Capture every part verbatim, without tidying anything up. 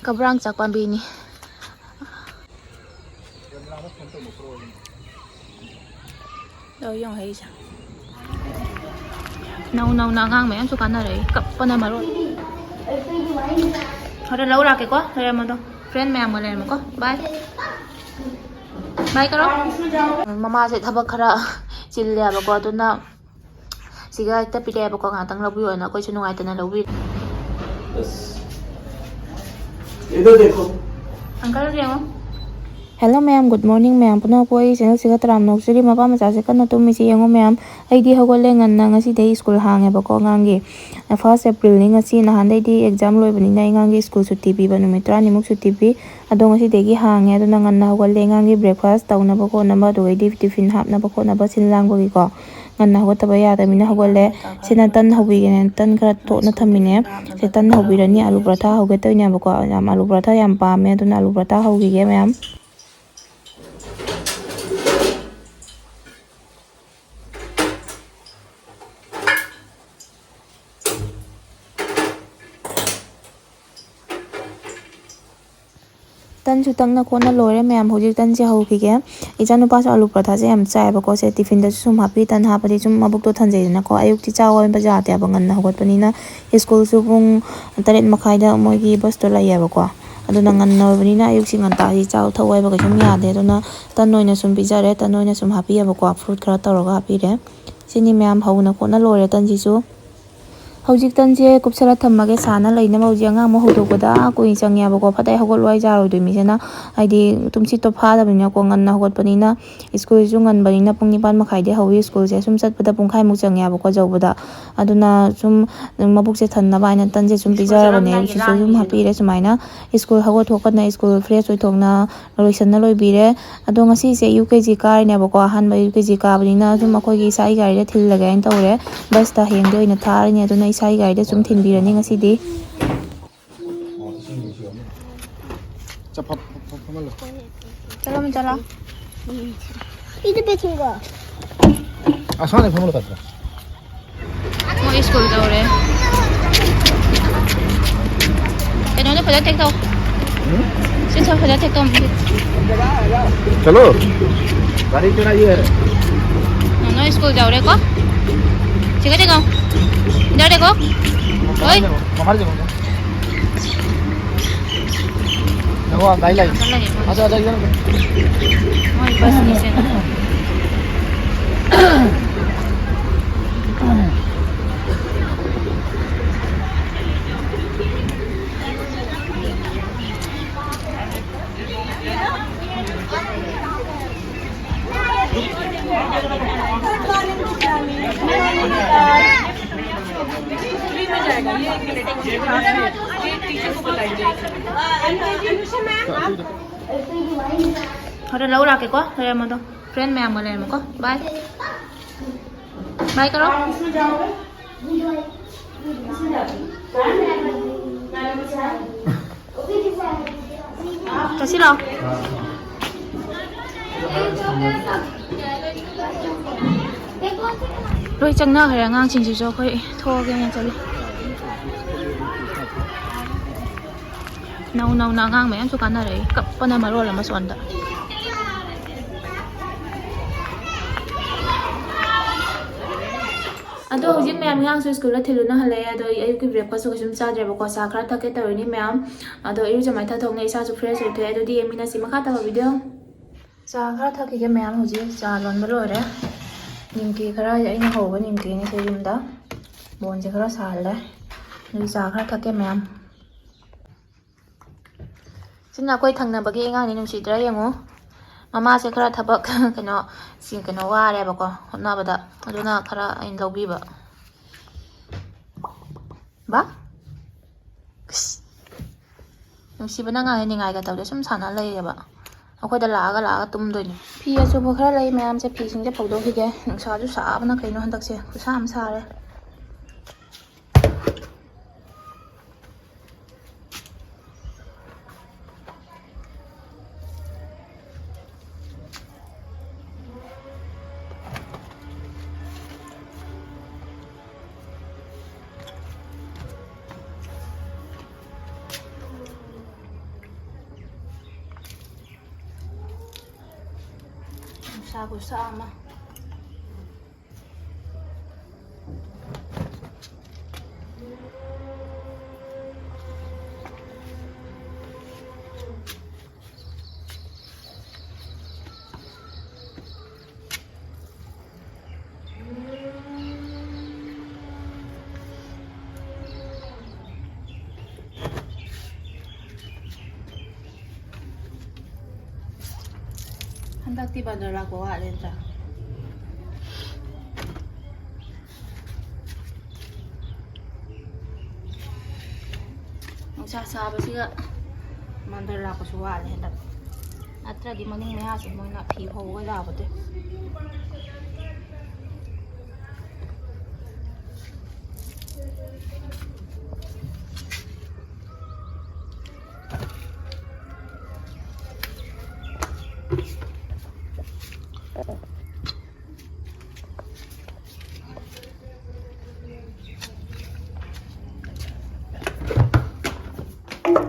ꯀꯕ꯭ꯔꯥꯡ ꯆꯥꯛ ꯄꯥꯝꯕꯤꯅꯤ꯫ ꯂꯧ ꯌꯦꯡꯉꯣ ꯍꯩꯁꯦ꯫ ꯅꯧ ꯅꯧꯅ ꯑꯉꯥꯡ ꯃꯌꯥꯝꯁꯨ ꯀꯥꯟꯅꯔꯛꯏ, ꯀꯞꯄꯅ ꯃꯔꯣꯜ꯫ ꯍꯣꯔꯦꯟ ꯂꯧ ꯂꯥꯛꯀꯦꯀꯣ, ꯂꯩꯔꯝꯃꯣꯗꯣ꯫ ꯐ꯭ꯔꯦꯟ ꯃꯌꯥꯝꯒ ꯂꯩꯔꯝꯃꯣꯀꯣ꯫ ꯕꯥꯏ꯫ ꯕꯥꯏ ꯀꯔꯣ꯫ ꯃꯃꯥꯁꯦ ꯊꯕꯛ ꯈꯔ ꯆꯤꯜꯂꯦꯕꯀꯣ, ꯑꯗꯨꯅ ꯁꯤꯒ ꯍꯦꯛꯇ ꯄꯤꯔꯛꯑꯦꯕꯀꯣ, ꯉꯥꯏꯍꯥꯛꯇꯪ ꯂꯧꯕꯤꯌꯣꯅ꯫ ꯑꯩꯈꯣꯏꯁꯨ ꯅꯨꯡꯉꯥꯏꯇꯅ ꯂꯧꯕꯤꯔꯦ꯫ ꯑꯪꯀꯜ ꯌꯦꯡꯉꯣ꯫ Hello ꯃꯌꯥꯝ, good morning ꯃꯌꯥꯝ ꯄꯨꯝꯅꯃꯛꯄꯨ꯫ ꯑꯩ ꯆꯦꯅꯦꯜꯁꯤꯒ ꯇꯔꯥꯝꯅ ꯑꯣꯛꯆꯔꯤ꯫ ꯃꯄꯥ ꯃꯆꯥꯁꯦ ꯀꯟꯅ ꯇꯨꯝꯃꯤꯁꯤ ꯌꯦꯡꯉꯣ ꯃꯌꯥꯝ꯫ ꯑꯩꯗꯤ ꯍꯧꯒꯠꯂꯦ ꯉꯟꯅ, ꯉꯁꯤꯗꯩ ꯁ꯭ꯀꯨꯜ ꯍꯥꯡꯉꯦꯕꯀꯣ ꯑꯉꯥꯡꯒꯤ꯫ First Aprilꯅꯤ ꯉꯁꯤ, ꯅꯍꯥꯟꯗꯩꯗꯤ exam ꯂꯣꯏꯕꯅꯤꯅ ꯑꯉꯥꯡꯒꯤ ꯁ꯭ꯀꯨꯜ ꯁꯨꯇꯤ ꯄꯤꯕ, ꯅꯨꯃꯤꯠ ꯇꯔꯥꯅꯤꯃꯨꯛ ꯁꯨꯇꯤ ꯄꯤ꯫ ꯑꯗꯣ ꯉꯁꯤꯗꯒꯤ ꯍꯥꯡꯉꯦ, ꯑꯗꯨꯅ ꯉꯟꯅ ꯍꯧꯒꯠꯂꯦ꯫ ꯑꯉꯥꯡꯒꯤ breakfast ꯇꯧꯅꯕ ꯈꯣꯠꯅꯕ, ꯑꯗꯨꯒꯩꯗꯤ tiffin ꯍꯥꯞꯅꯕ ꯈꯣꯠꯅꯕ ꯁꯤꯟ ꯂꯥꯡꯕꯒꯤꯀꯣ꯫ ꯉꯟꯅ ꯍꯧꯒꯠꯇꯕ ꯌꯥꯗꯕꯅꯤꯅ ꯍꯧꯒꯠꯂꯦ꯫ ꯁꯤꯅ ꯇꯟ ꯍꯧꯕꯤꯒꯦꯅ ꯇꯟ ꯈꯔ ꯇꯣꯠꯅ ꯊꯝꯃꯤꯅꯦ꯫ ꯁꯤ ꯇꯟ ꯍꯧꯕꯤꯔꯅꯤ, ꯑꯂꯨ ꯄꯔꯥꯊꯥ ꯍꯧꯒꯦ ꯇꯧꯔꯤꯅꯦꯕꯀꯣ꯫ ꯌꯥꯝ ꯑꯂꯨ ꯄꯔꯥꯊꯥ ꯌꯥꯝ ꯄꯥꯝꯃꯦ, ꯑꯗꯨꯅ ꯑꯂꯨ ꯄꯔꯥꯊꯥ ꯍꯧꯈꯤꯒꯦ ꯃꯌꯥꯝ꯫ ꯇꯟꯁꯨ ꯇꯛꯅ ꯈꯣꯠꯅ ꯂꯣꯏꯔꯦ ꯃꯌꯥꯝ꯫ ꯍꯧꯖꯤꯛ ꯇꯟꯁꯦ ꯍꯧꯈꯤꯒꯦ꯫ ꯏꯆꯥꯅꯨꯄꯥꯁꯨ ꯑꯂꯨ ꯄꯔꯥꯊꯥꯁꯦ ꯌꯥꯝ ꯆꯥꯏꯌꯦꯕꯀꯣ꯫ ꯁꯦ tiffinꯗꯁꯨ ꯁꯨꯝ ꯍꯥꯞꯄꯤ, ꯇꯟ ꯍꯥꯞꯄꯗꯤ ꯁꯨꯝ ꯃꯕꯨꯛꯇꯣ ꯊꯟꯖꯩꯗꯅꯀꯣ꯫ ꯑꯌꯨꯛꯇꯤ ꯆꯥꯛ ꯋꯥꯠꯄ ꯌꯥꯗꯦꯕ, ꯉꯟꯅ ꯍꯧꯒꯠꯄꯅꯤꯅ꯫ ꯁ꯭ꯀꯨꯜꯁꯨ ꯄꯨꯡ ꯇꯔꯦꯠ ꯃꯈꯥꯏꯗ ꯃꯣꯏꯒꯤ busꯇꯣ ꯂꯩꯌꯦꯕꯀꯣ꯫ ꯑꯗꯨꯅ ꯉꯟꯅ ꯑꯣꯏꯕꯅꯤꯅ ꯑꯌꯨꯛꯁꯤ ꯉꯟꯇꯥꯁꯤ ꯆꯥꯕ ꯊꯛꯎ ꯍꯥꯏꯕ ꯀꯩꯁꯨꯝ ꯌꯥꯗꯦ꯫ ꯑꯗꯨꯅ ꯇꯟ ꯑꯣꯏꯅ ꯁꯨꯝ ꯄꯤꯖꯔꯦ꯫ ꯇꯟ ꯑꯣꯏꯅ ꯁꯨꯝ ꯍꯥꯞꯄꯤꯌꯦꯕꯀꯣ꯫ Fruit ꯈꯔ ꯇꯧꯔꯒ ꯍꯥꯞꯄꯤꯔꯦ꯫ ꯁꯤꯅꯤ ꯃꯌꯥꯝ, ꯍꯧꯅ ꯈꯣꯠꯅ ꯂꯣꯏꯔꯦ ꯇꯟꯁꯤꯁꯨ꯫ ꯍꯧꯖꯤꯛ ꯇꯟꯁꯦ ꯀꯨꯞꯁꯜꯂ ꯊꯝꯃꯒꯦ ꯁꯥꯅ ꯂꯩꯅꯕ꯫ ꯍꯧꯖꯤꯛ ꯑꯉꯥꯡ ꯑꯃ ꯍꯧꯗꯣꯛꯄꯗ ꯀꯨꯏꯅ ꯆꯪꯉꯦꯕꯀꯣ꯫ ꯐꯠ ꯍꯦꯛ ꯍꯧꯒꯠꯂꯣ ꯍꯥꯏ ꯌꯥꯔꯣꯏꯗꯣꯏ ꯃꯤꯁꯤꯅ, ꯍꯥꯏꯗꯤ ꯇꯨꯝꯁꯤꯠꯇꯣ ꯐꯥꯗꯕꯅꯤꯅꯀꯣ꯫ ꯉꯟꯅ ꯍꯧꯒꯠꯄꯅꯤꯅ, ꯁ꯭ꯀꯨꯜꯁꯨ ꯉꯟꯕꯅꯤꯅ ꯄꯨꯡ ꯅꯤꯄꯥꯟ ꯃꯈꯥꯏꯗꯩ ꯍꯧꯏ꯫ ꯁ꯭ꯀꯨꯜꯁꯦ ꯁꯨꯝ ꯆꯠꯄꯗ ꯄꯨꯡꯈꯥꯏꯃꯨꯛ ꯆꯪꯉꯦꯕꯀꯣ ꯌꯧꯕꯗ꯫ ꯑꯗꯨꯅ ꯁꯨꯝ ꯃꯕꯨꯛꯁꯦ ꯊꯟꯅꯕ ꯍꯥꯏꯅ ꯇꯟꯁꯦ ꯁꯨꯝ ꯄꯤꯖꯔꯕꯅꯦ꯫ ꯁꯤꯁꯨ ꯁꯨꯝ ꯍꯥꯞꯄꯤꯔꯦ ꯁꯨꯃꯥꯏꯅ꯫ ꯁ꯭ꯀꯨꯜ ꯍꯧꯒꯠ ꯊꯣꯛꯀꯠꯅ ꯁ꯭ꯀꯨꯜ fresh ꯑꯣꯏꯊꯣꯛꯅ ꯂꯣꯏꯁꯟꯅ ꯂꯣꯏꯕꯤꯔꯦ꯫ ꯑꯗꯣ ꯉꯁꯤꯁꯦ UKG ꯀꯥꯔꯤꯅꯦꯕꯀꯣ꯫ ꯑꯍꯥꯟꯕ UKG ꯀꯥꯕꯅꯤꯅ ꯁꯨꯝ ꯑꯩꯈꯣꯏꯒꯤ ꯏꯁꯥꯒꯤ ꯒꯥꯔꯤꯗ ꯊꯤꯜꯂꯒꯦ ꯍꯥꯏꯅ ꯇꯧꯔꯦ꯫ Busꯇ ꯍꯌꯦꯡꯗꯤ ꯑꯣꯏꯅ ꯊꯥꯔꯅꯤ, ꯑꯗꯨꯅ ꯏꯁꯥꯒꯤ ꯒꯥꯔꯤꯗ ꯁꯨꯝ ꯊꯤꯟꯕꯤꯔꯅꯤ ꯉꯁꯤꯗꯤ꯫ ꯆꯠꯂꯣ, ꯆꯠꯂꯣ꯫ ꯑꯁꯥꯅꯦ ꯐꯝꯂꯣ ꯇꯠꯇ꯭ꯔꯥ? ꯃꯣꯏ ꯁ꯭ꯀꯨꯜ ꯇꯧꯔꯦ꯫ ꯀꯩꯅꯣꯅ ꯐꯖꯅ ꯊꯦꯛꯇꯧ꯫ ꯁꯤ ꯁꯣ ꯐꯖꯅ ꯊꯦꯛꯇꯧ꯫ चलो। गाड़ी चलाइए। ꯅꯣꯏ ꯁ꯭ꯀꯨꯜ ꯌꯧꯔꯦꯀꯣ꯫ ꯁꯤꯒ ꯆꯦꯡꯉꯣ꯫ ꯏꯟꯗꯔ ꯗꯦꯀꯣ꯫ ꯍꯣꯏ꯫ ꯃꯃꯥ ꯂꯩꯕ꯫ ꯅꯪꯉꯣ ꯒꯥꯔꯤ ꯂꯥꯛꯏ꯫ ꯂꯩꯌꯦ꯫ ꯑꯗꯣ, ꯑꯗꯣ, ꯏꯟꯗꯔ꯫ ꯃꯣꯏ ꯕꯁꯅꯤ ꯁꯦ꯫ ꯍꯣꯔꯦꯟ ꯂꯧ ꯂꯥꯛꯀꯦꯀꯣ, ꯂꯩꯔꯝꯃꯣꯗꯣ꯫ ꯐ꯭ꯔꯦꯟ ꯃꯌꯥꯝꯒ ꯂꯩꯔꯝꯃꯣꯀꯣ꯫ ꯕꯥꯏ꯫ ꯕꯥꯏ ꯀꯔꯣ꯫ ꯆꯠꯁꯤꯂꯣ꯫ ꯂꯣꯏ ꯆꯪꯅꯈ꯭ꯔꯦ ꯑꯉꯥꯡꯁꯤꯡꯁꯤꯁꯨ꯫ ꯑꯩꯈꯣꯏ ꯊꯣꯛꯑꯒꯦꯅ ꯆꯠꯂꯤ꯫ ꯅꯧ ꯅꯧꯅ ꯑꯉꯥꯡ ꯃꯌꯥꯝꯁꯨ ꯀꯥꯟꯅꯔꯛꯏ꯫ ꯀꯞꯄꯅ ꯃꯔꯣꯜ ꯑꯃ ꯁꯣꯝꯗ꯫ ꯑꯗꯣ ꯍꯧꯖꯤꯛ ꯃꯌꯥꯝ ꯑꯉꯥꯡꯁꯨ ꯁ꯭ꯀꯨꯜꯗ ꯊꯤꯜꯂꯨꯅ ꯍꯜꯂꯛꯑꯦ꯫ ꯑꯗꯣ ꯑꯩ ꯑꯌꯨꯛꯀꯤ breakfastꯁꯨ ꯀꯩꯁꯨꯝ ꯆꯥꯗ꯭ꯔꯦꯕꯀꯣ꯫ ꯆꯥ ꯈꯔ ꯊꯛꯀꯦ ꯇꯧꯔꯤꯅꯤ ꯃꯌꯥꯝ꯫ ꯑꯗꯣ ꯏꯔꯨꯖ ꯃꯥꯏꯊ ꯊꯣꯛꯅ ꯏꯁꯥꯁꯨ fresh ꯑꯣꯏꯊꯣꯛꯑꯦ꯫ ꯑꯗꯨꯗꯤ ꯌꯦꯡꯃꯤꯟꯅꯁꯤ ꯃꯈꯥ ꯇꯥꯕ video꯫ ꯆꯥ ꯈꯔ ꯊꯛꯈꯤꯒꯦ ꯃꯌꯥꯝ꯫ ꯍꯧꯖꯤꯛ ꯆꯥ ꯂꯣꯟꯕ ꯂꯣꯏꯔꯦ꯫ ꯅꯤꯝꯀꯤ ꯈꯔ, ꯑꯩꯅ ꯍꯧꯕ ꯅꯤꯝꯀꯤꯅꯤ ꯁꯤ ꯌꯨꯝꯗ꯫ ꯕꯣꯟꯁꯦ ꯈꯔ ꯁꯥꯍꯜꯂꯦ꯫ ꯑꯗꯨ ꯆꯥ ꯈꯔ ꯊꯛꯀꯦ ꯃꯌꯥꯝ꯫ ꯁꯤꯅ ꯑꯩꯈꯣꯏ ꯊꯪꯅꯕꯒꯤ ꯑꯉꯥꯡꯅꯤ, ꯅꯨꯡꯁꯤꯗ꯭ꯔꯥ ꯌꯦꯡꯉꯨ꯫ ꯃꯃꯥꯁꯦ ꯈꯔ ꯊꯕꯛ ꯀꯩꯅꯣ, ꯁꯤ ꯀꯩꯅꯣ ꯋꯥꯔꯦꯕꯀꯣ ꯍꯣꯠꯅꯕꯗ, ꯑꯗꯨꯅ ꯈꯔ ꯑꯩꯅ ꯂꯧꯕꯤꯕ꯫ ꯕꯥ? ꯏꯁ꯫ ꯅꯨꯡꯁꯤꯕꯅ ꯉꯥꯡꯉꯦ, ꯅꯤꯡꯉꯥꯏꯒ ꯇꯧꯗꯦ, ꯁꯨꯝ ꯁꯥꯟꯅ ꯂꯩꯌꯦꯕ꯫ ꯑꯩꯈꯣꯏꯗ ꯂꯥꯛꯑꯒ ꯂꯥꯛꯑꯒ ꯇꯨꯝꯗꯣꯏꯅꯦ꯫ ꯐꯤ ꯑꯆꯨꯕ ꯈꯔ ꯂꯩ ꯃꯌꯥꯝꯁꯦ, ꯐꯤꯁꯤꯡꯁꯦ ꯐꯧꯗꯣꯛꯈꯤꯒꯦ꯫ ꯅꯨꯡꯁꯥꯁꯨ ꯁꯥꯕꯅ ꯀꯩꯅꯣ ꯍꯟꯗꯛꯁꯦ, ꯈꯨꯠꯁꯥ ꯑꯃ ꯁꯥꯔꯦ꯫ ꯆꯥ ꯈꯨꯠꯁꯥ ꯑꯃ꯫ ꯍꯟꯗꯛꯇꯤ ꯕꯟꯗꯔ ꯂꯥꯛꯄ ꯋꯥꯠꯂꯦ ꯅꯠꯇ꯭ꯔꯥ? ꯅꯨꯡꯁꯥ ꯁꯥꯕꯁꯤꯒ ꯕꯟꯗꯔ ꯂꯥꯛꯄꯁꯨ ꯋꯥꯠꯂꯦ ꯍꯟꯗꯛ꯫ ꯅꯠꯇ꯭ꯔꯗꯤ ꯃꯅꯤꯡ ꯃꯌꯥꯁꯦ ꯃꯣꯏꯅ ꯐꯤ ꯐꯧꯕꯒ ꯌꯥꯕꯗꯣ꯫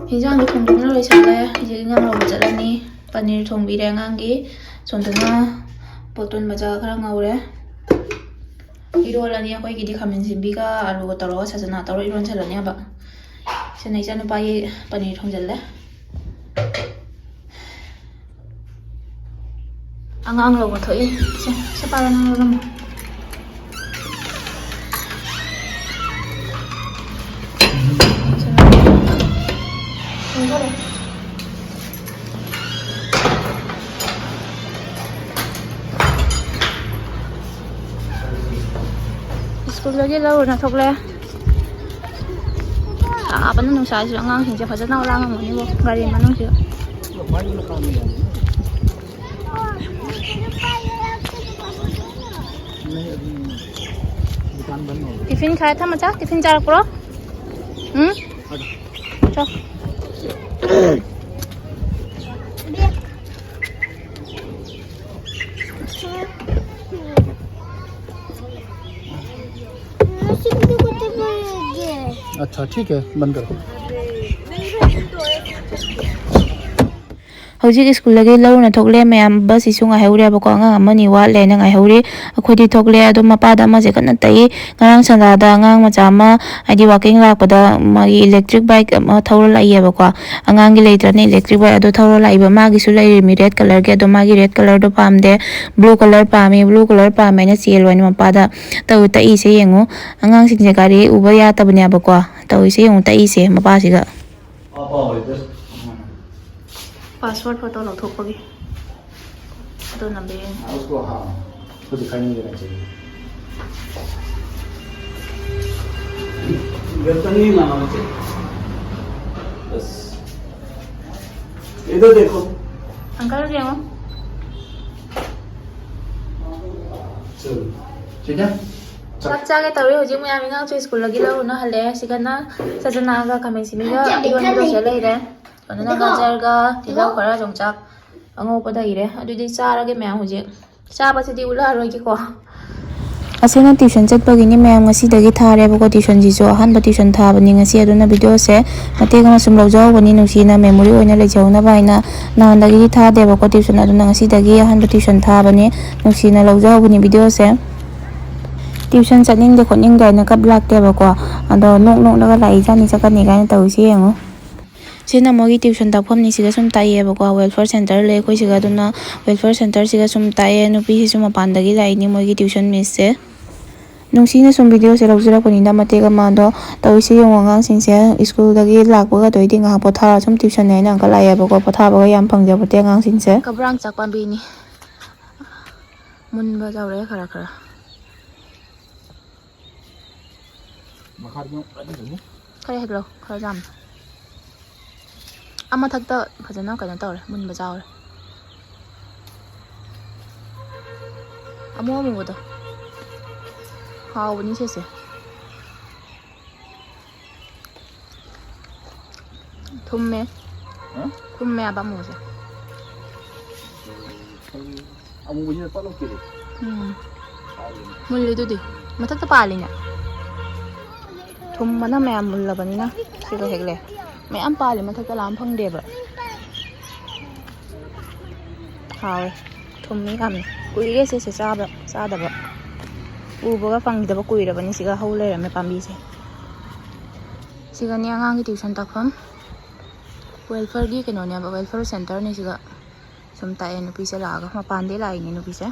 ꯍꯤꯟꯖꯥꯡꯗꯤ ꯊꯣꯡꯗꯣꯛꯅ ꯂꯣꯏꯁꯜꯂꯦ꯫ ꯍꯧꯖꯤꯛ ꯏꯟꯖꯥꯡ ꯂꯧꯕ ꯆꯠꯂꯅꯤ꯫ ꯄꯅꯤꯔ ꯊꯣꯡꯕꯤꯔꯦ ꯑꯉꯥꯡꯒꯤ꯫ ꯁꯣꯝꯗꯅ ꯄꯣꯇꯨꯟ ꯃꯆꯥ ꯈꯔ ꯉꯧꯔꯦ꯫ ꯏꯔꯣꯜꯂꯅꯤ ꯑꯩꯈꯣꯏꯒꯤꯗꯤ ꯈꯥꯃꯦꯟ ꯁꯤꯟꯕꯤꯒ ꯑꯂꯨꯒ ꯇꯧꯔꯒ ꯁꯖꯅꯥ ꯇꯧꯔꯒ ꯏꯔꯣꯟꯁꯜꯂꯅꯦꯕ꯫ ꯁꯤꯅ ꯏꯆꯥꯅꯨꯄꯥꯒꯤ ꯄꯅꯤꯔ ꯊꯣꯡꯖꯜꯂꯦ꯫ ꯑꯉꯥꯡ ꯂꯧꯕ ꯊꯣꯛꯏ꯫ ꯁꯦ, ꯁꯦ ꯄꯥꯏꯔꯣ, ꯑꯉꯥꯡ ꯂꯧꯔꯝꯃꯣ꯫ ꯁ꯭ꯀꯨꯜꯗꯒꯤ ꯂꯧꯔꯨꯅ ꯊꯣꯛꯂꯛꯑꯦ꯫ ꯁꯥꯕꯅ ꯅꯨꯡꯁꯥꯁꯤꯁꯨ ꯑꯉꯥꯡꯁꯤꯡꯁꯦ ꯐꯖꯅ ꯂꯥꯡꯉꯝꯒꯅꯤꯕꯣ ꯒꯥꯔꯤ ꯃꯅꯨꯡꯁꯤꯗ꯫ ꯇꯤꯐꯤꯟ ꯈꯔ ꯊꯝꯃꯆꯥ, ꯇꯤꯐꯤꯟ ꯆꯥꯔꯛꯄ꯭ꯔꯣ? ꯎꯝ? ꯆꯣ꯫ अच्छा, ठीक है, बंद करो। ꯍꯧꯖꯤꯛ ꯁ꯭ꯀꯨꯜꯗꯒꯤ ꯂꯧꯔꯨꯅ ꯊꯣꯛꯂꯦ ꯃꯌꯥꯝ꯫ ꯕꯁꯁꯤꯁꯨ ꯉꯥꯏꯍꯧꯔꯦꯕꯀꯣ, ꯑꯉꯥꯡ ꯑꯃꯅꯤ ꯋꯥꯠꯂꯦꯅ ꯉꯥꯏꯍꯧꯔꯤ꯫ ꯑꯩꯈꯣꯏꯗꯤ ꯊꯣꯛꯂꯦ꯫ ꯑꯗꯣ ꯃꯄꯥꯗ ꯑꯃꯁꯦ ꯀꯟꯅ ꯇꯛꯏ꯫ ꯉꯔꯥꯡ ꯁꯟꯗꯥꯗ ꯑꯉꯥꯡ ꯃꯆꯥ ꯑꯃ, ꯍꯥꯏꯗꯤ ꯋꯥꯀꯤꯡ ꯂꯥꯛꯄꯗ ꯃꯥꯒꯤ ꯏꯂꯦꯛꯇ꯭ꯔꯤꯛ ꯕꯥꯏꯛ ꯑꯃ ꯊꯧꯔ ꯂꯥꯛꯏꯌꯦꯕꯀꯣ꯫ ꯑꯉꯥꯡꯒꯤ ꯂꯩꯇ꯭ꯔꯅꯦ ꯏꯂꯦꯛꯇ꯭ꯔꯤꯛ ꯕꯥꯏꯛ ꯑꯗꯣ ꯊꯧꯔ ꯂꯥꯛꯏꯕ꯫ ꯃꯥꯒꯤꯁꯨ ꯂꯩꯔꯤꯃꯤ ꯔꯦꯗ ꯀꯂꯔꯒꯤ, ꯑꯗꯣ ꯃꯥꯒꯤ ꯔꯦꯗ ꯀꯂꯔꯗꯣ ꯄꯥꯝꯗꯦ, ꯕ꯭ꯂꯨ ꯀꯂꯔ ꯄꯥꯝꯃꯤ꯫ ꯕ꯭ꯂꯨ ꯀꯂꯔ ꯄꯥꯝꯃꯦꯅ ꯆꯦꯜꯂꯣꯅ ꯃꯄꯥꯗ ꯇꯧ ꯇꯛꯏꯁꯦ ꯌꯦꯡꯉꯨ꯫ ꯑꯉꯥꯡꯁꯤꯡꯁꯦ ꯒꯥꯔꯤ ꯎꯕ ꯌꯥꯗꯕꯅꯦꯕꯀꯣ꯫ ꯇꯧꯔꯤꯁꯦ ꯌꯦꯡꯉꯨ, ꯇꯛꯏꯁꯦ ꯃꯄꯥꯁꯤꯒ꯫ ꯄꯥꯁꯋꯥꯔꯗ ꯐꯣꯇꯣ ꯂꯧꯊꯣꯛꯄꯒꯤ ꯐꯣꯇꯣ ꯅꯝꯕ ꯌꯦꯡꯉꯨ꯫ हाँ, उसको, हाँ, उसको दिखाई नहीं देना चाहिए। गलत नहीं माना चाहिए। बस। इधर देखो। अंकल ꯌꯦꯡꯉꯣ꯫ चलो। ठीक है? ꯆꯥꯛ ꯆꯥꯒꯦ ꯇꯧꯔꯤ ꯍꯧꯖꯤꯛ ꯃꯌꯥꯝ꯫ ꯑꯉꯥꯡꯁꯨ ꯁ꯭ꯀꯨꯜꯗꯒꯤ ꯂꯧꯔꯨꯅ ꯍꯜꯂꯛꯑꯦ꯫ ꯁꯤꯒꯅ ꯁꯖꯅꯥꯒ ꯈꯥꯃꯦꯟ ꯑꯁꯤꯟꯕꯤꯒ ꯏꯔꯣꯟꯕ ꯇꯧꯁꯤꯜꯂ ꯂꯩꯔꯦ꯫ ꯑꯗꯨꯅ ꯒꯖꯔꯒ ꯇꯤꯜꯍꯧ ꯈꯔ, ꯌꯣꯡꯆꯥꯛ ꯑꯉꯧꯕ ꯂꯩꯔꯦ꯫ ꯑꯗꯨꯗꯤ ꯆꯥꯔꯒꯦ ꯃꯌꯥꯝ꯫ ꯍꯧꯖꯤꯛ ꯆꯥꯕꯁꯤꯗꯤ ꯎꯠꯂꯛꯑꯔꯣꯏꯒꯦꯀꯣ꯫ ꯑꯁꯤꯅ ꯇ꯭ꯌꯨꯁꯟ ꯆꯠꯄꯒꯤꯅꯤ ꯃꯌꯥꯝ꯫ ꯉꯁꯤꯗꯒꯤ ꯊꯥꯔꯦꯕꯀꯣ ꯇ꯭ꯌꯨꯁꯟꯁꯤꯁꯨ꯫ ꯑꯍꯥꯟꯕ ꯇ꯭ꯌꯨꯁꯟ ꯊꯥꯕꯅꯤ ꯉꯁꯤ꯫ ꯑꯗꯨꯅ ꯚꯤꯗꯤꯑꯣꯁꯦ ꯃꯇꯦꯛ ꯑꯃ ꯁꯨꯝ ꯂꯧꯖꯍꯧꯕꯅꯤ, ꯅꯨꯡꯁꯤꯅ ꯃꯦꯃꯣꯔꯤ ꯑꯣꯏꯅ ꯂꯩꯖꯍꯧꯅꯕ ꯍꯥꯏꯅ꯫ ꯅꯍꯥꯟꯗꯒꯤꯗꯤ ꯊꯥꯗꯦꯕꯀꯣ ꯇ꯭ꯌꯨꯁꯟ, ꯑꯗꯨꯅ ꯉꯁꯤꯗꯒꯤ ꯑꯍꯥꯟꯕ ꯇ꯭ꯌꯨꯁꯟ ꯊꯥꯕꯅꯤ꯫ ꯅꯨꯡꯁꯤꯅ ꯂꯧꯖꯍꯧꯕꯅꯤ ꯚꯤꯗꯤꯑꯣꯁꯦ꯫ ꯇ꯭ꯌꯨꯁꯟ ꯆꯠꯅꯤꯡꯗꯦ ꯈꯣꯠꯅꯤꯡꯗꯦ ꯍꯥꯏꯅ ꯀꯞ ꯂꯥꯛꯇꯦꯕꯀꯣ꯫ ꯑꯗꯣ ꯅꯣꯛ ꯅꯣꯛꯂꯒ ꯂꯥꯛꯏꯖꯥꯠꯅꯤ, ꯆꯠꯀꯅꯤ ꯀꯥꯏꯅ ꯇꯧꯔꯤꯁꯤ ꯌꯦꯡꯉꯨ꯫ ꯁꯤꯅ ꯃꯣꯏꯒꯤ ꯇ꯭ꯌꯨꯁꯟ ꯇꯥꯛꯐꯝꯅꯤ꯫ ꯁꯤꯗ ꯁꯨꯝ ꯇꯥꯛꯑꯦꯕꯀꯣ꯫ ꯋꯦꯜꯐꯤꯌꯔ ꯁꯦꯟꯇꯔ ꯂꯩ ꯑꯩꯈꯣꯏ ꯁꯤꯒ꯫ ꯑꯗꯨꯅ ꯋꯦꯜꯐꯤꯌꯔ ꯁꯦꯟꯇꯔꯁꯤꯒ ꯁꯨꯝ ꯇꯥꯛꯑꯦ꯫ ꯅꯨꯄꯤꯁꯤꯁꯨ ꯃꯄꯥꯟꯗꯒꯤ ꯂꯥꯛꯏꯅꯤ ꯃꯣꯏꯒꯤ ꯇ꯭ꯌꯨꯁꯟ ꯃꯤꯁꯁꯦ꯫ ꯅꯨꯡꯁꯤꯅ ꯁꯨꯝ ꯚꯤꯗꯤꯑꯣꯁꯦ ꯂꯧꯖꯔꯛꯄꯅꯤꯗ ꯃꯇꯦꯛ ꯑꯃ꯫ ꯑꯗꯣ ꯇꯧꯔꯤꯁꯤ ꯌꯦꯡꯉꯣ, ꯑꯉꯥꯡꯁꯤꯡꯁꯦ ꯁ꯭ꯀꯨꯜꯗꯒꯤ ꯂꯥꯛꯄꯒ ꯑꯗꯩꯗꯤ ꯉꯥꯏꯍꯥꯛ ꯄꯣꯊꯥꯔ ꯁꯨꯝ ꯇ꯭ꯌꯨꯁꯟ ꯍꯥꯏꯅ ꯑꯪꯀꯜ ꯂꯥꯛꯑꯦꯕꯀꯣ꯫ ꯄꯣꯊꯥꯕꯒ ꯌꯥꯝ ꯐꯪꯖꯕ ꯅꯠꯇꯦ ꯑꯉꯥꯡꯁꯤꯡꯁꯦ꯫ ꯀꯕ꯭ꯔꯥꯡ ꯆꯥꯛ ꯄꯥꯝꯕꯤꯅꯤ꯫ ꯃꯨꯟꯕ ꯌꯥꯎꯔꯛꯑꯦ ꯈꯔ ꯈꯔ꯫ ꯃꯈꯥꯗ ꯑꯗꯨꯝ ꯈꯔ ꯍꯦꯛꯂꯛꯑꯣ, ꯈꯔ ꯌꯥꯝꯅ꯫ ꯑꯥ ꯃꯊꯛꯇ ꯐꯖꯅ ꯀꯩꯅꯣ ꯇꯧꯔꯦ, ꯃꯨꯟꯕ ꯆꯥꯎꯔꯦ꯫ ꯑꯃꯨ ꯑꯃꯨꯕꯗꯣ꯫ ꯍꯥꯎꯕꯅꯤ ꯁꯤꯁꯦ꯫ ꯊꯨꯝꯃꯦ꯫ ꯍꯥ? ꯊꯨꯝꯃꯦ ꯍꯥꯏꯕ ꯑꯃꯨꯕꯁꯦ꯫ ꯑꯃꯨꯕꯁꯤꯅ ꯄꯠꯂꯥꯎ ꯀꯦꯜꯂꯤ꯫ ꯎꯝ꯫ ꯃꯨꯜꯂꯤꯗꯨꯗꯤ꯫ ꯃꯊꯛꯇ ꯄꯥꯜꯂꯤꯅꯦ꯫ ꯊꯨꯝꯕꯅ ꯃꯌꯥꯝ ꯃꯨꯜꯂꯕꯅꯤꯅ ꯁꯤꯒ ꯍꯦꯛꯂꯦ꯫ ꯃꯌꯥꯝ ꯄꯥꯜꯂꯤ ꯃꯊꯛꯇ, ꯂꯥꯝ ꯐꯪꯗꯦꯕ꯫ ꯍꯥꯎꯋꯦ꯫ ꯊꯨꯝꯃꯤ ꯌꯥꯝꯅ꯫ ꯀꯨꯏꯔꯦ ꯁꯤꯁꯦ ꯆꯥꯕ, ꯆꯥꯗꯕ꯫ ꯎꯕꯒ ꯐꯪꯈꯤꯗꯕ ꯀꯨꯏꯔꯕꯅꯤ꯫ ꯁꯤꯒ ꯍꯧ ꯂꯩꯔꯝꯃꯦ ꯄꯥꯝꯕꯤꯁꯦ꯫ ꯁꯤꯒꯅꯦ ꯑꯉꯥꯡꯒꯤ ꯇ꯭ꯌꯨꯁꯟ ꯇꯥꯛꯐꯝ꯫ ꯋꯦꯜꯐꯤꯌꯔꯒꯤ ꯀꯩꯅꯣꯅꯦꯕ, ꯋꯦꯜꯐꯤꯌꯔ ꯁꯦꯟꯇꯔꯅꯦ ꯁꯤꯒ꯫ ꯁꯨꯝ ꯇꯥꯛꯑꯦ ꯅꯨꯄꯤꯁꯦ ꯂꯥꯛꯑꯒ, ꯃꯄꯥꯟꯗꯩ ꯂꯥꯛꯏꯅꯦ ꯅꯨꯄꯤꯁꯦ꯫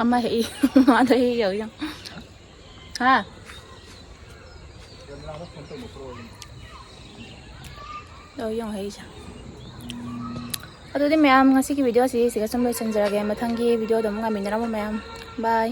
ꯑꯃ ꯍꯦꯛꯏ꯫ ꯃꯥꯗ ꯍꯦꯛ ꯌꯥꯎ ꯌꯥꯎ꯫ ꯍꯥ? ꯇꯧ ꯌꯦꯡꯉꯣ ꯍꯩꯁꯦ꯫ ꯑꯗꯨꯗꯤ ꯃꯌꯥꯝ, ꯉꯁꯤꯒꯤ ꯚꯤꯗꯤꯑꯣꯁꯤ ꯁꯤꯒ ꯁꯨꯝ ꯂꯣꯏꯁꯤꯟꯖꯔꯒꯦ꯫ ꯃꯊꯪꯒꯤ ꯚꯤꯗꯤꯑꯣꯗ ꯑꯃꯨꯛ ꯉꯥꯏꯃꯤꯟꯅꯔꯝꯃꯣ ꯃꯌꯥꯝ꯫ ꯕꯥꯏ꯫